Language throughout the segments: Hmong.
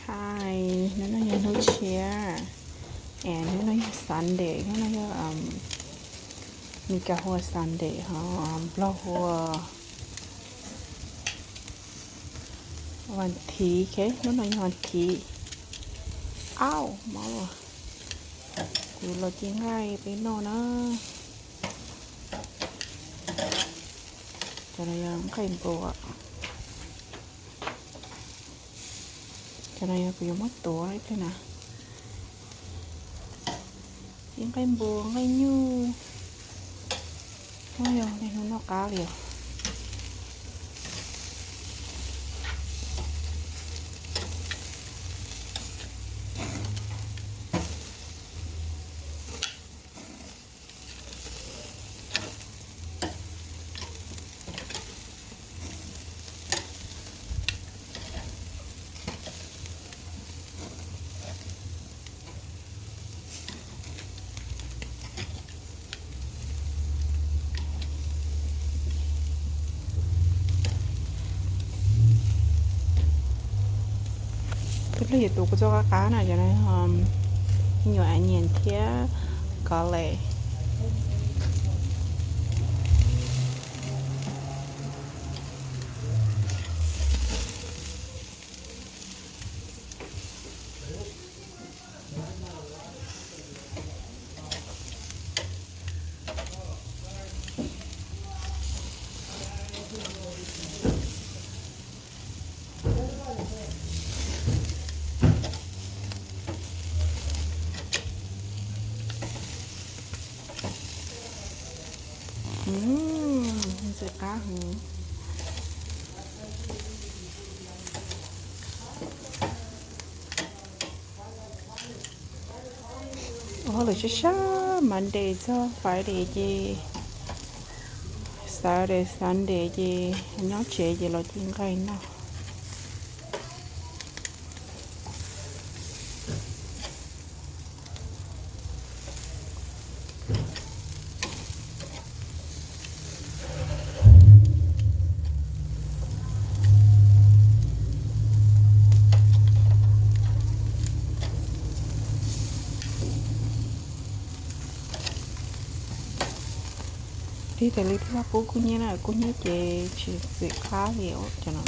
Hi, hnub no yog hnub tshiab, es hnub no yog Sunday, hnub no yog Meskas hu ua Sunday ho Nplog hu ua vas thiv, hnub no yog vas thiv. Au, mob, kuv los ci nqaij peb noj na. Cov no yog nqaij npua. Cov no yog kuv yuav muab tuav ib pliag na. Ci nqaij npua nqaij nyuj. Ub, yog li hnub noj qab li os. Tus hlub yuav tuav kuv txoj qab qab na, cov no me nyuam onion thiab garlic. Ntxim qab heev. Ua hauj lwm sab sab Monday txog Friday ces, Saturday Sunday ces nyob tsev ces los ci nqaij noj. Lig tas li twb txhob pub kub hnyiab na, kub hnyiab ces tsis ntxim qab li cov no.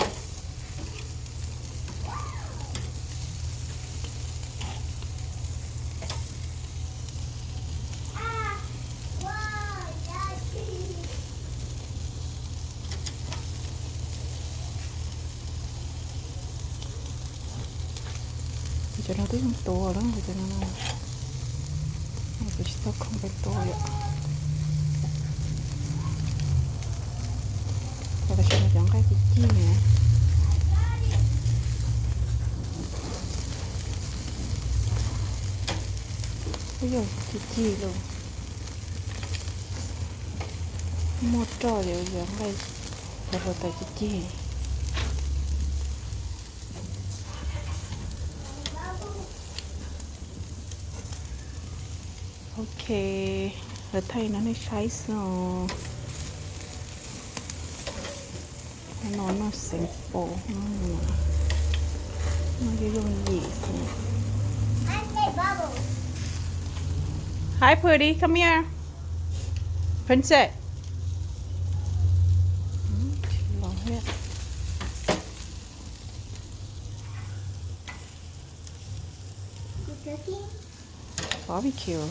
Cov no twb zoo tuav lawm, cov no kuv tsis tau khoom pes tua yom. Tam sim no cov nqaij ci cig na. Ub, yog ci cig los muaj roj ces cov nqaij cov hluav taws ci cig. Ok, lawv thaij no nej saib xwb os. No noj simple, noj yooj yim xwb. Hi, pretty, come here. Princess. Los thiab. Barbecue.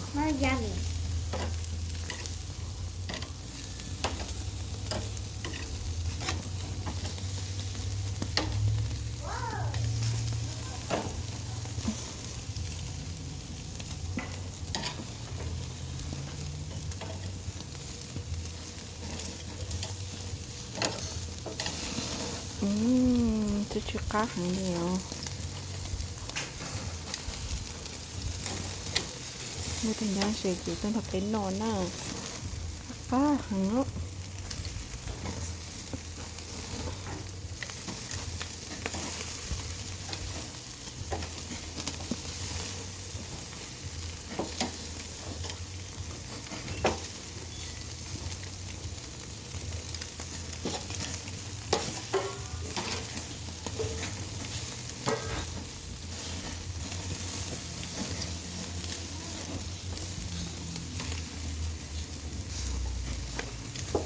Twb tsw qab heev li os. Muaj tej nyab ze ces tuaj nrog peb noj na. Qab heev.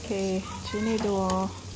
Tsis nej dua.